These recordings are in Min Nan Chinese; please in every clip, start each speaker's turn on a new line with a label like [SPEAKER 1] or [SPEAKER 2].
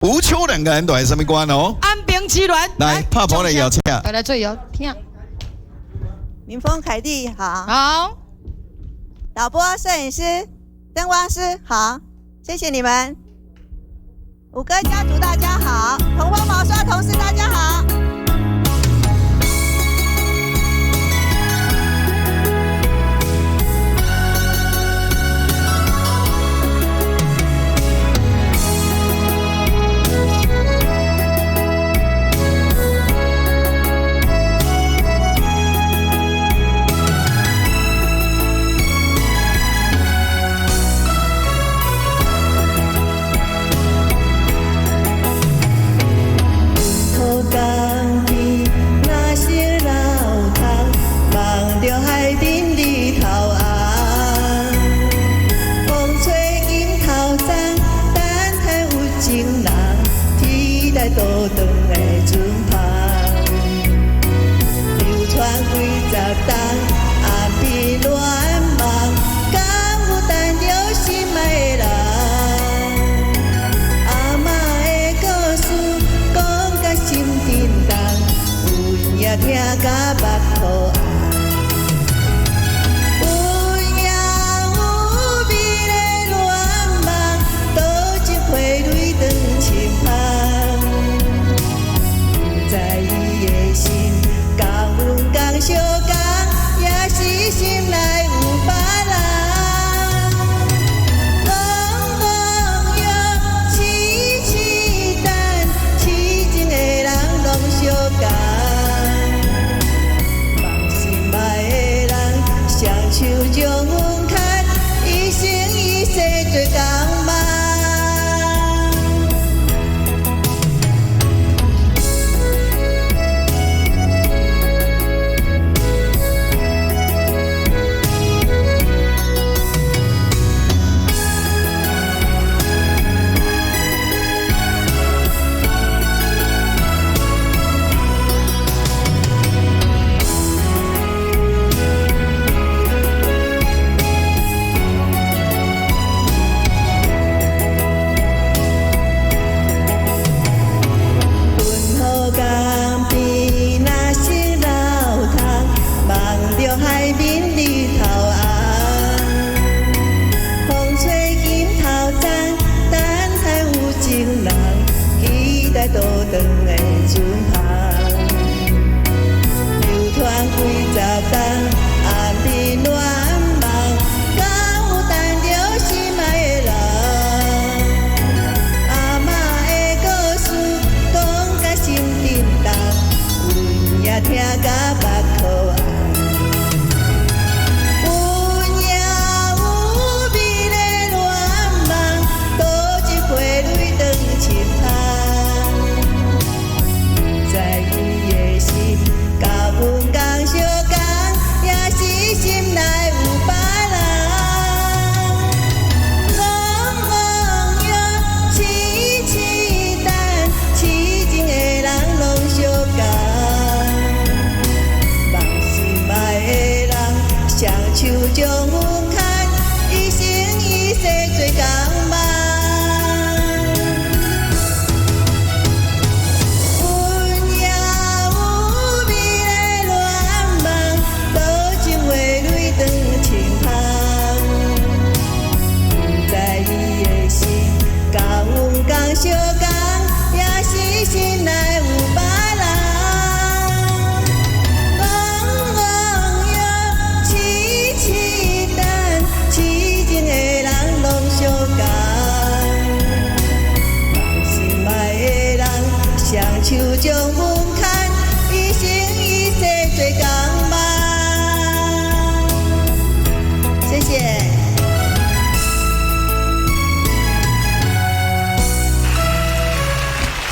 [SPEAKER 1] 吳秋蘭兩個人都係啥物歌哦？
[SPEAKER 2] 安平之戀。
[SPEAKER 1] 來，拍婆來邀請。
[SPEAKER 2] 大家注意哦，聽。
[SPEAKER 3] 民風凱蒂好。
[SPEAKER 2] 好。
[SPEAKER 3] 導播、攝影師、燈光師好，謝謝你們。五哥家族大家好，同方毛刷同事大家好。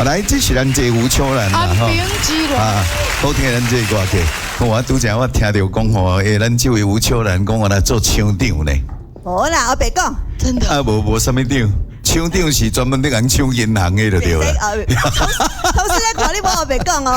[SPEAKER 1] 來，這是咱這吳秋蘭啦，吼啊，好聽咱這歌曲。我拄才我聽著講吼，欸，咱這位吳秋蘭講我來做廠長呢。
[SPEAKER 3] 無啦，我白講。
[SPEAKER 2] 真的。
[SPEAKER 1] 啊，無無啥物長，廠廠長是專門咧共搶銀行的就對啦。
[SPEAKER 3] 啊，同事咧看你無黑白講哦。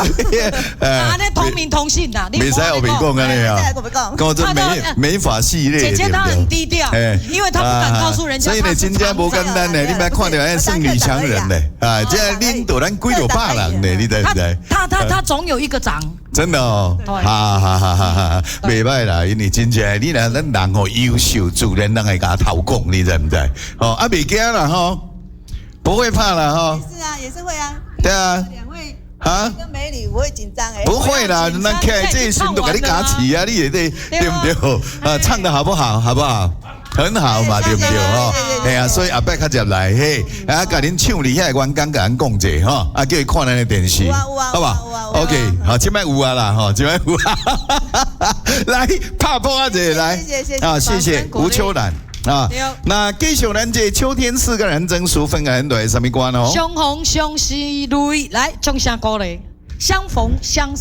[SPEAKER 2] 啊，那同名同姓呐，
[SPEAKER 1] 袂使黑白講按呢啊。講做美美髮系列。
[SPEAKER 2] 姐姐她很低調，因為她不敢告訴人家。
[SPEAKER 1] 所以呢，真正無簡單呢，你莫看著按呢算女強人呢，啊，這領導咱幾多百人呢，你知毋知？
[SPEAKER 2] 他總有一個長。
[SPEAKER 1] 真的哦，哈哈哈哈哈，袂䆀啦，因為真正你若咱人吼優秀，自然人會共頭講，你知毋知？哦，啊，袂驚啦吼，不會怕啦吼。
[SPEAKER 3] 是啊，也是會啊。
[SPEAKER 1] 對啊。
[SPEAKER 3] 兩位
[SPEAKER 1] 啊，
[SPEAKER 3] 跟美女不會緊張欸。
[SPEAKER 1] 不會啦，咱徛這心都共你加持啊，你會對對毋對？啊，唱得好不好？好不好？很好嘛，對毋對？吼，嘿啊，所以後擺較入來嘿，啊，共恁廠裡遐員工共咱講者吼，啊，叫伊看咱的電視，好無？OK，好，這擺有啊啦，吼，這擺有啊，來拍波啊者來，啊，謝謝吳秋蘭啊，那繼續咱這秋天四個人爭淑芬個人對啥物歌呢？
[SPEAKER 2] 相逢相惜淚，來掌聲鼓勵，相逢相。